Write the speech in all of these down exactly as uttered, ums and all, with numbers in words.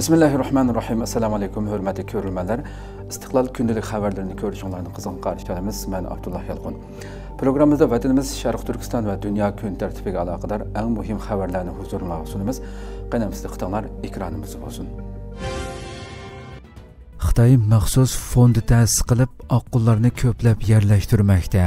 بىسمىللاھىررەھمانىررەھىم. ئەسسالامۇئەلەيكۇم، ھۆرمەتلىك كۆرۈرمەنلەر. ئىستىقلال كۈندىلىك خەۋەرلىرىنى كۆرۈشۈڭلارنى قىزغىن قارشى ئالىمىز. مەن ئابدۇللا يالقۇن. پروگراممىمىزدا ۋەتىنىمىز شەرقىي تۈركىستان ۋە دۇنيا كۈن تەرتىپىگە ئالاقىدار ئەڭ مۇھىم خەۋەرلەرنى ھۇزۇرۇڭلارغا سۇنىمىز. قېنى ئەمدى دىققىتىڭلار ئېكرانىمىزدا بولسۇن. خىتاي مەخسۇس فوند تەسىس قىلىپ، ئاققۇنلارنى كۆپلەپ يەرلەشتۈرمەكتە.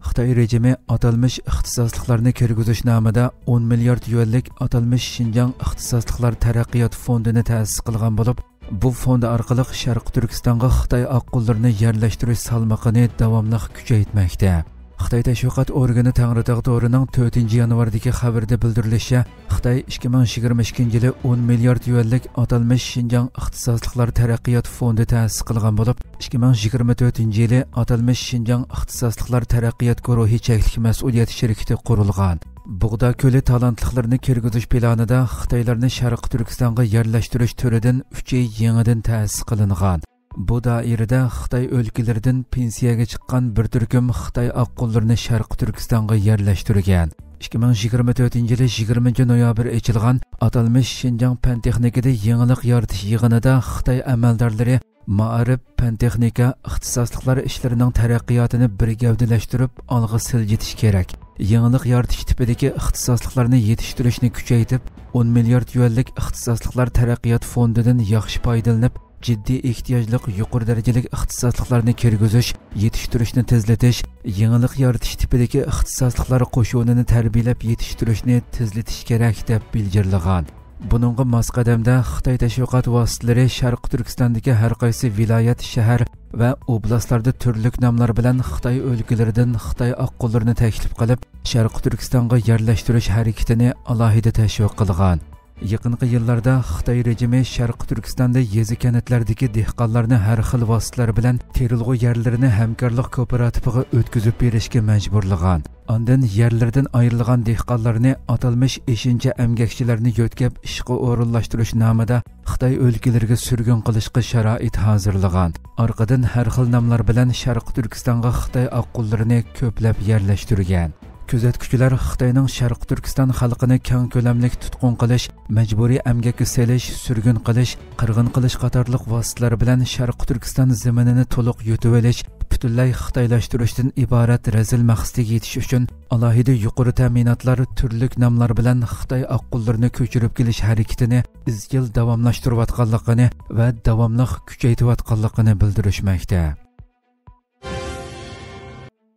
خىتاي رېجىمى ئاتالمىش ئىختىساسلىقلارنى كىرگۈزۈش نامىدا ئون مىليارد يۈەنلىك ئاتالمىش شىنجاڭ ئىختىساسلىقلار تەرەققىيات فوندىنى تەسىس قىلغان بولۇپ، بۇ فوند ئارقىلىق شەرقىي تۈركىستانغا خىتاي ئاققۇنلىرىنى يەرلەشتۈرۈش سالمىقىنى داۋاملىق كۈچەيتمەكتە. خىتاي تەشۋىقات ئورگىنى تەڭرىتاغ تورىنىڭ تۆتىنچى يانۋاردىكى خەۋىرىدە بىلدۈرۈلۈشىچە، خىتاي ئىككى مىڭ يىگىرمە ئىككىنچى يىلى ئون مىليارد يۈەنلىك ئاتالمىش شىنجاڭ ئىختىساسلىقلار تەرەققىيات فوندى تەسىس قىلغان بولۇپ، ئىككى مىڭ يىگىرمە تۆتىنچى يىلى ئاتالمىش شىنجاڭ ئىختىساسلىقلار تەرەققىيات گۇرۇھى چەكلىك مەسئۇلىيەت شىركىتى قۇرۇلغان. بۇغدا كۆلى تالانتلىقلىرىنى كىرگۈزۈش پىلانىدا خىتايلارنى شەرقىي تۈركىستانغا يەرلەشتۈرۈش تۈرىدىن ئۈچى يېڭىدىن تەسىس قىلىنغان. بۇ دائىرىدە خىتاي ئۆلكىلىرىدىن پېنسىيەگە چىققان بىر تۈركۈم خىتاي ئاققۇنلىرىنى شەرقىي تۈركىستانغا يەرلەشتۈرگەن. ئىككى مىڭ يىگىرمە تۆتىنچى يىلى يىگىرمىنچى نويابىر ئېچىلغان ئاتالمىش شىنجاڭ پەن تېخنىكىدا يېڭىلىق يارىتىش يىغىنىدا خىتاي ئەمەلدارلىرى مائارىپ، پەن تېخنىكا، ئىختىساسلىقلار ئىشلىرىنىڭ تەرەققىياتىنى بىر گەۋدىلەشتۈرۈپ ئالغا سىلجىتىش كېرەك. يېڭىلىق يارىتىش تىپىدىكى ئىختىساسلىقلارنى يېتىشتۈرۈشنى كۈچەيتىپ، ئون مىليارد يۈەنلىك ئىختىساسلىقلار تەرەققىيات فوندىدىن ياخشى پايدىلىنىپ، جىددىي ئېھتىياجلىق يۇقىرى دەرىجىلىك ئىختىساسلىقلارنى كىرگۈزۈش، يېتىشتۈرۈشنى تېزلىتىش، يېڭىلىق يارىتىش تىپىدىكى ئىختىساسلىقلار قوشۇنىنى تەربىيەلەپ يېتىشتۈرۈشنى تېزلىتىش كېرەك، دەپ بىلجىرلىغان. بۇنىڭغا ماس قەدەمدە خىتاي تەشۋىقات ۋاسىتىلىرى شەرقىي تۈركىستاندىكى ھەر قايسى ۋىلايەت، شەھەر ۋە ئوبلاستلاردا تۈرلۈك ناملار بىلەن خىتاي ئۆلكىلىرىدىن خىتاي ئاققۇنلىرىنى تەكلىپ قىلىپ، شەرقىي تۈركىستانغا يەرلەشتۈرۈش ھەرىكىتىنى ئالاھىدە تەشۋىق قىلغان. يېقىنقى يىللاردا خىتاي رېجىمى شەرقىي تۈركىستاندا يېزا، كەنتلەردىكى دېھقانلارنى ھەر خىل ۋاسىتىلەر بىلەن تېرىلغۇ يەرلىرىنى ھەمكارلىق كوپىراتىپىغا ئۆتكۈزۈپ بېرىشكە مەجبۇرلىغان. ئاندىن يەرلىرىدىن ئايرىلغان دېھقانلارنى ئاتالمىش ئېشىنچا ئەمگەكچىلەرنى يۆتكەپ ئىشقا ئورۇنلاشتۇرۇش نامىدا خىتاي ئۆلكىلىرىگە سۈرگۈن قىلىشقا شارائىت ھازىرلىغان. ئارقىدىن ھەر خىل ناملار بىلەن شەرقىي تۈركىستانغا خىتاي ئاققۇنلىرىنى كۆپلەپ يەرلەشتۈرگەن. كۆزەتكۈچىلەر خىتاينىڭ شەرقىي تۈركىستان خەلقىنى كەڭ كۆلەملىك تۇتقۇن قىلىش، مەجبۇرىي ئەمگەككە سېلىش، سۈرگۈن قىلىش، قىرغىن قىلىش قاتارلىق ۋاسىتىلەر بىلەن شەرقىي تۈركىستان زېمىنىنى تولۇق يۇتۇۋېلىش، پۈتۈنلەي خىتايلاشتۇرۇشتىن ئىبارەت رەزىل مەقسىتىگە يېتىش ئۈچۈن ئالاھىدە يۇقىرى تەمىناتلار، تۈرلۈك ناملار بىلەن خىتاي ئاققۇنلىرىنى كۆچۈرۈپ كېلىش ھەرىكىتىنى ئىزچىل داۋاملاشتۇرۇۋاتقانلىقىنى ۋە داۋاملىق كۈچەيتىۋاتقانلىقىنى بىلدۈرۈشمەكتە.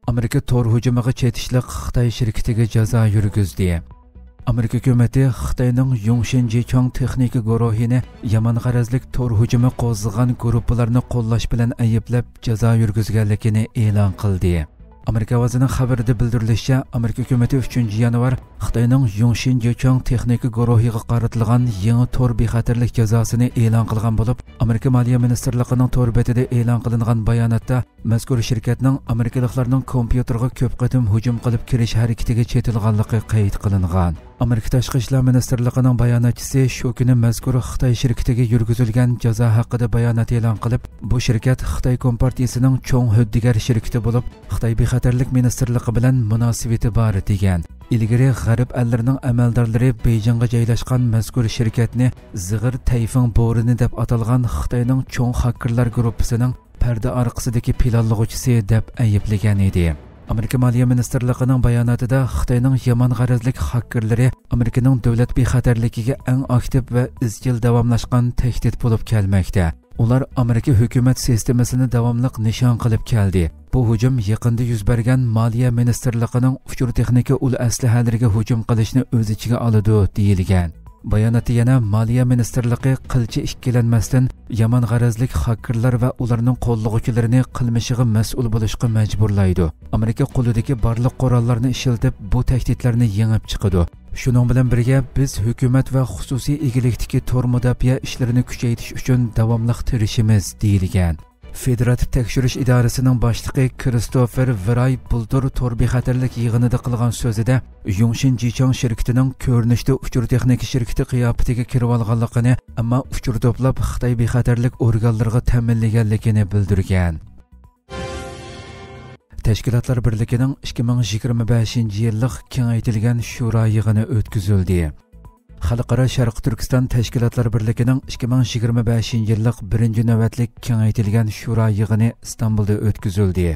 ئامېرىكا تور ھۇجۇمىغا چېتىشلىق خىتاي شىركىتىگە جازا يۈرگۈزدى. ئامېرىكا ھۆكۈمىتى خىتاينىڭ يۇڭشىن جىچاڭ تېخنىكا گۇرۇھىنى يامان غەرەزلىك تور ھۇجۇمى قوزغىغان گۇرۇپپىلارنى قوللاش بىلەن ئەيىبلەپ، جازا يۈرگۈزگەنلىكىنى ئېلان قىلدى. ئامېرىكا ئاۋازىنىڭ خەۋىرىدە بىلدۈرۈلۈشىچە، ئامېرىكا ھۆكۈمىتى ئۈچىنچى يانۋار خىتاينىڭ يۇڭشىن جىچاڭ تېخنىكا گۇرۇھىغا قارىتىلغان يېڭى تور بىخەتەرلىك جازاسىنى ئېلان قىلغان بولۇپ، ئامېرىكا مالىيە مىنىستىرلىقىنىڭ تور بېتىدە ئېلان قىلىنغان باياناتتا، مەزكۇر شىركەتنىڭ ئامېرىكىلىقلارنىڭ كومپيۇتېرغا كۆپ قېتىم ھۇجۇم قىلىپ كىرىش ھەرىكىتىگە چېتىلغانلىقى قەيت قىلىنغان. ئامېرىكا تاشقى ئىشلار مىنىستىرلىقىنىڭ باياناتچىسى شۇ كۈنى مەزكۇر خىتاي شىركىتىگە يۈرگۈزۈلگەن جازا ھەققىدە بايانات ئېلان قىلىپ، بۇ شىركەت خىتاي كومپارتىيىسىنىڭ چوڭ ھۆددىگەر شىركىتى بولۇپ، خىتاي بىخەتەرلىك مىنىستىرلىقى بىلەن مۇناسىۋىتى بار، دېگەن. ئىلگىرى غەرب ئەللىرىنىڭ ئەمەلدارلىرى بېيجىڭغا جايلاشقان مەزكۇر شىركەتنى زىغىر تەيفېڭ بورىنى دەپ ئاتالغان خىتاينىڭ چوڭ خاككېرلار گۇرۇپپىسىنىڭ پەردە ئارقىسىدىكى پىلانلىغۇچىسى دەپ ئەيىبلىگەن ئىدى. ئامېرىكا مالىيە مىنىستىرلىقىنىڭ باياناتىدا خىتاينىڭ يامان غەرەزلىك خاككېرلىرى ئامېرىكىنىڭ دۆلەت بىخەتەرلىكىگە ئەڭ ئاكتىپ ۋە ئىزچىل داۋاملاشقان تەھدىت بولۇپ كەلمەكتە. ئۇلار ئامېرىكا ھۆكۈمەت سىستېمىسىنى داۋاملىق نىشان قىلىپ كەلدى. بۇ ھۇجۇم يېقىندا يۈز بەرگەن مالىيە مىنىستىرلىقىنىڭ ئۇچۇر تېخنىكا ئۇل ئەسلىھەلىرىگە ھۇجۇم قىلىشنى ئۆز ئىچىگە ئالىدۇ، دېيىلگەن. باياناتتا يەنە مالىيە مىنىستىرلىقى قىلچە ئىككىلەنمەستىن يامان غەرەزلىك خاككېرلار ۋە ئۇلارنىڭ قوللىغۇچىلىرىنى قىلمىشىغا مەسئۇل بولۇشقا مەجبۇرلايدۇ. ئامېرىكا قولىدىكى بارلىق قوراللارنى ئىشلىتىپ، بۇ تەھدىتلەرنى يېڭىپ چىقىدۇ. شۇنىڭ بىلەن بىرگە، بىز ھۆكۈمەت ۋە خۇسۇسىي ئىگىلىكتىكى تور مۇداپىئە ئىشلىرىنى كۈچەيتىش ئۈچۈن داۋاملىق تىرىشىمىز، دېيىلگەن. فېدېراتىپ تەكشۈرۈش ئىدارىسىنىڭ باشلىقى كىرىستوفېر ۋىراي بۇلتۇر تور بىخەتەرلىك يىغىنىدا قىلغان سۆزىدە، يۇڭشىن جىچاڭ شىركىتىنىڭ كۆرۈنۈشتە ئۇچۇر تېخنىكا شىركىتى قىياپىتىگە كىرىۋالغانلىقىنى، ئەمما ئۇچۇر توپلاپ خىتاي بىخەتەرلىك ئورگانلىرىغا تەمىنلىگەنلىكىنى بىلدۈرگەن. تەشكىلاتلار بىرلىكىنىڭ ئىككى مىڭ يىگىرمە بەشىنچى يىللىق كېڭەيتىلگەن شورا يىغىنى ئۆتكۈزۈلدى. خەلقئارا شەرقىي تۈركىستان تەشكىلاتلار بىرلىكىنىڭ ئىككى مىڭ يىگىرمە بەشىنچى يىللىق بىرىنچى نۆۋەتلىك كېڭەيتىلگەن شورا يىغىنى ئىستانبۇلدا ئۆتكۈزۈلدى.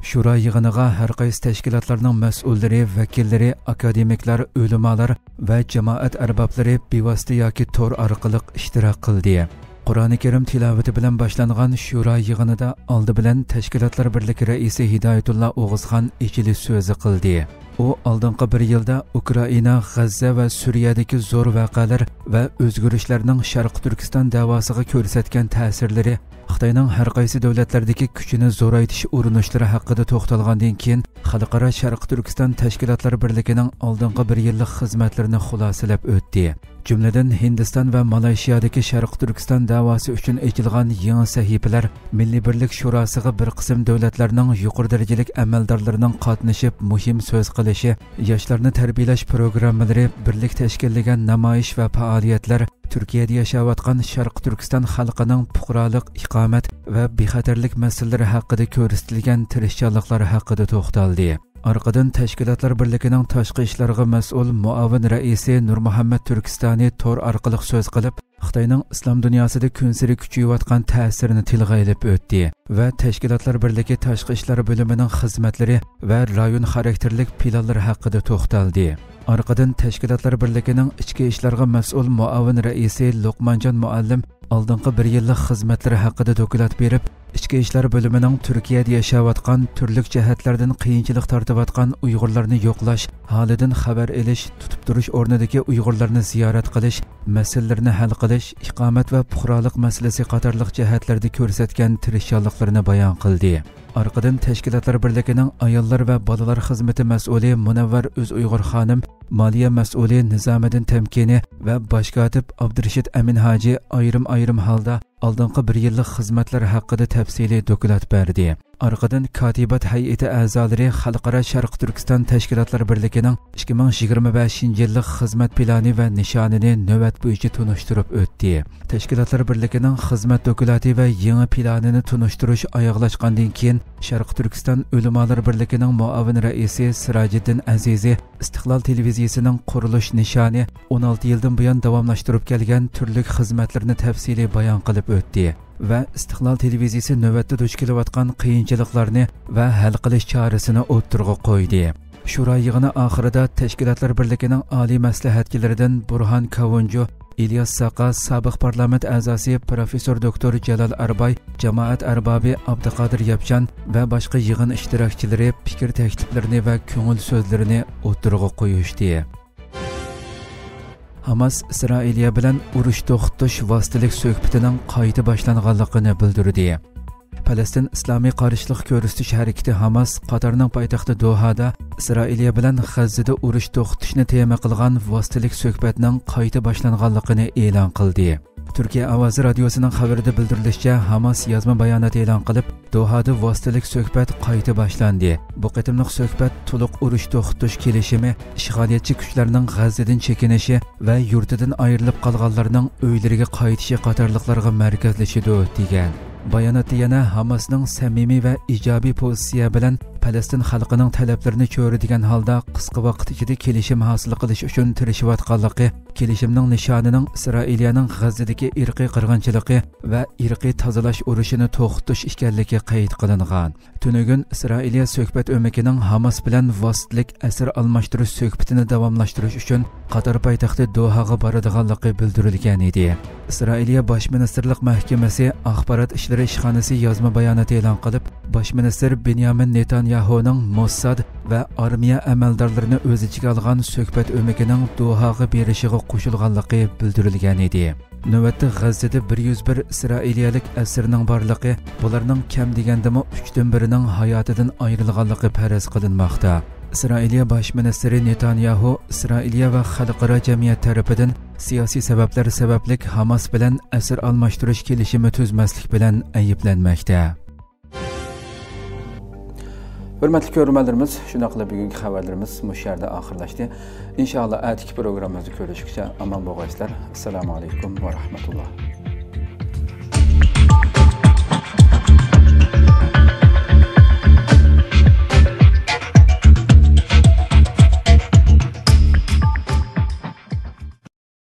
شورا يىغىنىغا ھەر قايسى تەشكىلاتلارنىڭ مەسئۇللىرى، ۋەكىللىرى، ئاكادېمىكلار، ئۆلىمالار ۋە جامائەت ئەربابلىرى بىۋاسىتە ياكى تور ئارقىلىق ئىشتىراك قىلدى. قۇرئانى كەرىم تىلاۋىتى بىلەن باشلانغان شورا يىغىنىدا ئالدى بىلەن تەشكىلاتلار بىرلىكى رەئىسى ھىدايەتۇللا ئوغۇزخان ئېچىلىش سۆزى قىلدى. ئۇ ئالدىنقى بىر يىلدا ئۇكرائىنا، غەززە ۋە سۈرىيەدىكى زور ۋەقەلەر ۋە ئۆزگىرىشلەرنىڭ شەرقىي تۈركىستان دەۋاسىغا كۆرسەتكەن تەسىرلىرى، خىتاينىڭ ھەر قايسى دۆلەتلەردىكى كۈچىنى زورايتىش ئۇرۇنۇشلىرى ھەققىدە توختالغاندىن كېيىن، خەلقئارا شەرقىي تۈركىستان تەشكىلاتلار بىرلىكىنىڭ ئالدىنقى بىر يىللىق خىزمەتلىرىنى خۇلاسىلەپ ئۆتتى. جۈملىدىن، ھىندىستان ۋە مالايشىيادىكى شەرقىي تۈركىستان دەۋاسى ئۈچۈن ئېچىلغان يېڭى سەھىپىلەر، مىللىي بىرلىك شوراسىغا بىر قىسىم دۆلەتلەرنىڭ يۇقىرى دەرىجىلىك ئەمەلدارلىرىنىڭ قاتنىشىپ مۇھىم سۆز قىلىشى، ياشلارنى تەربىيەلەش پروگراممىلىرى، بىرلىك تەشكىللىگەن نامايىش ۋە پائالىيەتلەر، تۈركىيەدە ياشاۋاتقان شەرقىي تۈركىستان خەلقىنىڭ پۇقرالىق، ئىقامەت ۋە بىخەتەرلىك مەسىلىلىرى ھەققىدە كۆرسىتىلگەن تىرىشچانلىقلار ھەققىدە توختالدى. ئارقىدىن تەشكىلاتلار بىرلىكىنىڭ تاشقى ئىشلارغا مەسئۇل مۇئاۋىن رەئىسى نۇرمۇھەممەت تۈركىستانى تور ئارقىلىق سۆز قىلىپ، خىتاينىڭ ئىسلام دۇنياسىدا كۈنسېرى كۈچىيىۋاتقان تەسىرىنى تىلغا ئېلىپ ئۆتتى ۋە تەشكىلاتلار بىرلىكى تاشقى ئىشلار بۆلۈمىنىڭ خىزمەتلىرى ۋە رايون خاراكتېرلىك پىلانلىرى ھەققىدە توختالدى. ئارقىدىن تەشكىلاتلار بىرلىكىنىڭ ئىچكى ئىشلارغا مەسئۇل مۇئاۋىن رەئىسى لوقمانجان مۇئەللىم ئالدىنقى بىر يىللىق خىزمەتلىرى ھەققىدە دوكلات بېرىپ، ئىچكى ئىشلار بۆلۈمىنىڭ تۈركىيەدە ياشاۋاتقان، تۈرلۈك جەھەتلەردىن قىيىنچىلىق تارتىۋاتقان ئۇيغۇرلارنى يوقلاش، ھالىدىن خەۋەر ئېلىش، تۇتۇپ تۇرۇش ئورنىدىكى ئۇيغۇرلارنى زىيارەت قىلىش، مەسىلىلىرىنى ھەل قىلىش، ئىقامەت ۋە پۇقرالىق مەسىلىسى قاتارلىق جەھەتلەردە كۆرسەتكەن تىرىشچانلىقلىرىنى بايان قىلدى. ئارقىدىن تەشكىلاتلار بىرلىكىنىڭ ئاياللار ۋە بالىلار خىزمىتى مەسئۇلى مۇنەۋۋەر ئۆزئۇيغۇر خانىم، مالىيە مەسئۇلى نىزامىدىن تەمكىنى ۋە باش كاتىپ ئابدۇرېشىت ئەمىن ھاجى ئايرىم-ئايرىم ھالدا ئالدىنقى بىر يىللىق خىزمەتلەر ھەققىدە تەپسىلىي دوكلات بەردى. ئارقىدىن كاتىبات ھەيئىتى ئەزالىرى خەلقئارا شەرقىي تۈركىستان تەشكىلاتلار بىرلىكىنىڭ ئىككى مىڭ يىگىرمە بەشىنچى يىللىق خىزمەت پىلانى ۋە نىشانىنى نۆۋەت بويىچە تونۇشتۇرۇپ ئۆتتى. تەشكىلاتلار بىرلىكىنىڭ خىزمەت دوكلاتى ۋە يېڭى پىلانىنى تونۇشتۇرۇش ئاياغلاشقاندىن كېيىن، شەرقىي تۈركىستان ئۆلىمالار بىرلىكىنىڭ مۇئاۋىن رەئىسى سىراجىددىن ئەزىزى ئىستىقلال تېلېۋىزىيىسىنىڭ قۇرۇلۇش نىشانى، ئون ئالتە يىلدىن بۇيان داۋاملاشتۇرۇپ كەلگەن تۈرلۈك خىزمەتلىرىنى تەپسىلىي بايان قىلىپ ئۆتتى ۋە ئىستىقلال تېلېۋىزىيىسى نۆۋەتتە دۇچ كېلىۋاتقان قىيىنچىلىقلارنى ۋە ھەل قىلىش چارىسىنى ئوتتۇرىغا قويدى. شورا يىغىنى ئاخىرىدا تەشكىلاتلار بىرلىكىنىڭ ئالىي مەسلىھەتچىلىرىدىن بۇرھان كاۋۇنجۇ، ئىلياس ساقا، سابىق پارلامېنت ئەزاسى پروفېسسور دوكتور جالال ئەرباي، جامائەت ئەربابى ئابدۇقادىر ياپچان ۋە باشقا يىغىن ئىشتىراكچىلىرى پىكىر تەكلىپلىرىنى ۋە كۆڭۈل سۆزلىرىنى ئوتتۇرىغا قويۇشتى. ھاماس ئىسرائىلىيە بىلەن ئۇرۇش توختىتىش ۋاسىتىلىك سۆھبىتىنىڭ قايتا باشلانغانلىقىنى بىلدۈردى. پەلەستىن ئىسلامىي قارشىلىق كۆرسىتىش ھەرىكىتى ھاماس قاتارنىڭ پايتەختى دوھادا ئىسرائىلىيە بىلەن غەززىدە ئۇرۇش توختىتىشنى تېما قىلغان ۋاسىتىلىك سۆھبەتنىڭ قايتا باشلانغانلىقىنى ئېلان قىلدى. تۈركىيە ئاۋازى رادىيوسىنىڭ خەۋىرىدە بىلدۈرۈلۈشىچە، ھاماس يازما بايانات ئېلان قىلىپ، دوھادا ۋاسىتىلىك سۆھبەت قايتا باشلاندى. بۇ قېتىملىق سۆھبەت تولۇق ئۇرۇش توختىتىش كېلىشىمى، ئىشغالىيەتچى كۈچلەرنىڭ غەززىدىن چېكىنىشى ۋە يۇرتىدىن ئايرىلىپ قالغانلارنىڭ ئۆيلىرىگە قايتىشى قاتارلىقلارغا مەركەزلىشىدۇ، دېگەن. باياناتتا يەنە ھاماسنىڭ سەمىمىي ۋە ئىجابىي پوزىتسىيە بىلەن پەلەستىن خەلقىنىڭ تەلەپلىرىنى چۆرىدىگەن ھالدا قىسقا ۋاقىت ئىچىدە كېلىشىم ھاسىل قىلىش ئۈچۈن تىرىشىۋاتقانلىقى، كېلىشىمنىڭ نىشانىنىڭ ئىسرائىلىيەنىڭ غەززىدىكى ئىرقىي قىرغىنچىلىقى ۋە ئىرقىي تازىلاش ئۇرۇشىنى توختىتىش ئىكەنلىكى قەيت قىلىنغان. تۈنۈگۈن ئىسرائىلىيە سۆھبەت ئۆمىكىنىڭ ھاماس بىلەن ۋاسىتىلىك ئەسىر ئالماشتۇرۇش سۆھبىتىنى داۋاملاشتۇرۇش ئۈچۈن قاتار پايتەختى دوھاغا بارىدىغانلىقى بىلدۈرۈلگەن ئىدى. ئىسرائىلىيە باش مىنىستىرلىق مەھكىمىسى ئاخبارات ئىشلىرى ئىشخانىسى يازما بايانات ئېلان قىلىپ، باش مىنىستىر بېنيامىن نېتانياھۇنىڭ موسساد ۋە ئارمىيە ئەمەلدارلىرىنى ئۆز ئىچىگە ئالغان سۆھبەت ئۆمىكىنىڭ دوھاغا بېرىشىغا قوشۇلغانلىقى بىلدۈرۈلگەن ئىدى. نۆۋەتتە غەززىدە بىر يۈز بىر ئىسرائىلىيەلىك ئەسىرنىڭ بارلىقى، بۇلارنىڭ كەم دېگەندىمۇ ئۈچتىن بىرىنىڭ ھاياتىدىن ئايرىلغانلىقى پەرەز قىلىنماقتا. ئىسرائىلىيە باش مىنىستىرى نېتانياھۇ ئىسرائىلىيە ۋە خەلقئارا جەمئىيەت تەرىپىدىن سىياسىي سەۋەبلەر سەۋەبلىك ھاماس بىلەن ئەسىر ئالماشتۇرۇش كېلىشىمى تۈزمەسلىك بىلەن ئەيىبلەنمەكتە. ھۆرمەتلىك كۆرۈرمەنلىرىمىز، شۇنداقلا بۈگۈنكى خەۋەرلىرىمىز مۇشۇ يەردە ئاخىرلاشتى. ئىنشائاللا، ئەتىكى پروگراممىمىزدا كۆرۈشكىچە ئامان بولغايسىلەر. ئەسسالامۇ ئەلەيكۇم ۋە رەھمەتۇللا.